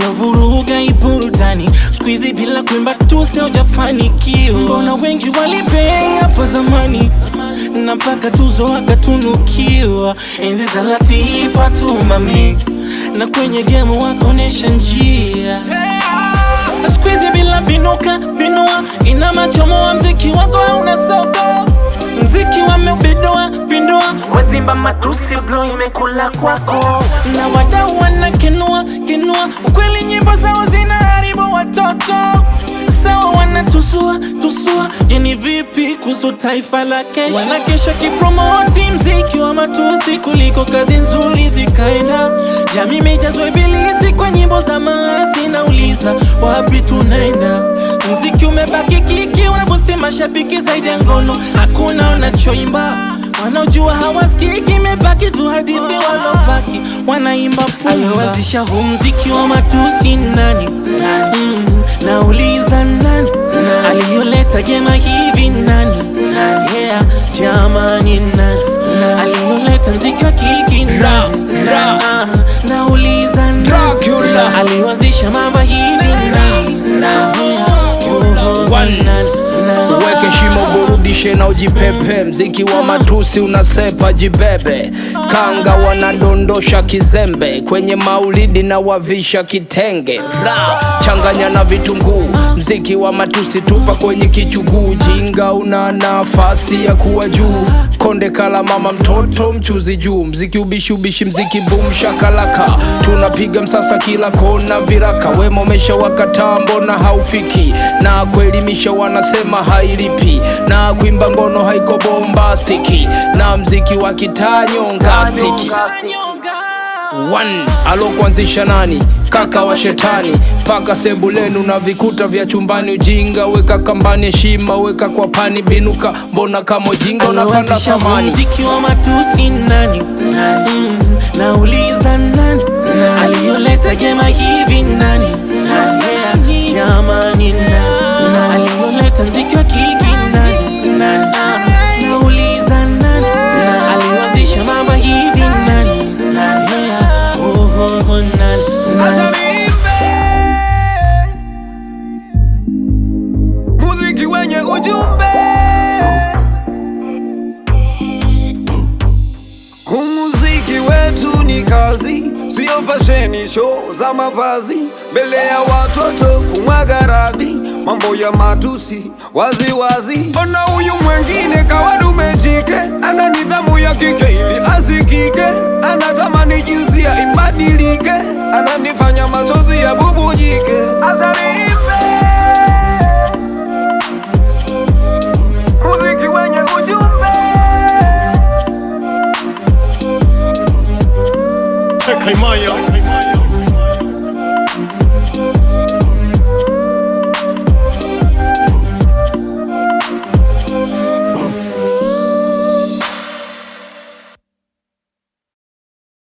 Alovuruga iburudani squeezy bila kuimba tusi hujafanikiwa. Mbona wengi walipenya hapo zamani na mpaka tuzo wakatunukiwa. Enzi za Latifa tumami na kwenye game wakaonesha njia. Squeezy bila binuka binua ina machomo, mziki wako hauna soko, mziki wameubidoa pindua, wazimba matusi blow imekula kwako, na wadau wanakenua kenua, ukweli nyimbo zao zinaharibu watoto sawa, wanatusua tusua. Je, ni vipi kuhusu taifa la kesho? Wanakesha kipromoti mziki wa matusi kuliko kazi nzuri zikaenda. Jamii imejazwa ibilisi kwa nyimbo za maasi, nauliza wapi tunaenda? Mziki umebaki kiki, unabusti mashabiki zaidi ya ngono, hakuna wanachoimba wanaojua hawasikiki, imebaki tu hadithi, walobaki wanaimba pumba. Alioanzisha huu mziki wa matusi nani? Nauliza nani? Aliyoleta gema hivi nani? Yeah, jamani nani? Aliyoleta mziki wa kiki nani? Ah, nauliza nani? Dracula. Alioanzisha mama hivi nani? Yeah, oh, One. nani? Uweke shimo burudishe na ujipepe, mziki wa matusi unasepa jibebe, kanga wanadondosha kizembe kwenye maulidi na wavisha kitenge, ra changanya na vitunguu, mziki wa matusi tupa kwenye kichuguu, jinga una nafasi ya kuwa juu, konde kala mama mtoto mchuzi juu, mziki ubishi ubishi, mziki boom shakalaka, tunapiga msasa kila kona viraka, wema umesha wakataa mbona haufiki, na kuelimisha wanasema hailipi, na kuimba ngono haiko bombastiki, na mziki wa kitanyonga stiki. One, alokuanzisha nani? Kaka wa shetani, paka sebulenu na vikuta vya chumbani. Ujinga weka kambani, heshima weka kwa pani, binuka mbona kama ujinga unapanda Alioanzisha thamani. muziki wa matusi nani? Nauliza nani? Aliyoleta gema hivi nani? Yeah, jamani nani? Aliyoleta mziki wa kiki nani? Ah, nauliza nani? Alioanzisha mama hivi nani? Yeah, oh, oh, oh, nani? Acha niimbe muziki wenye ujumbe. Huu muziki wetu ni kazi, sio fasheni show za mavazi. Mbele ya watoto kumwaga radhi, mambo ya matusi wazi wazi. Ona huyu mwengine kawadume jike, ana nidhamu ya kike.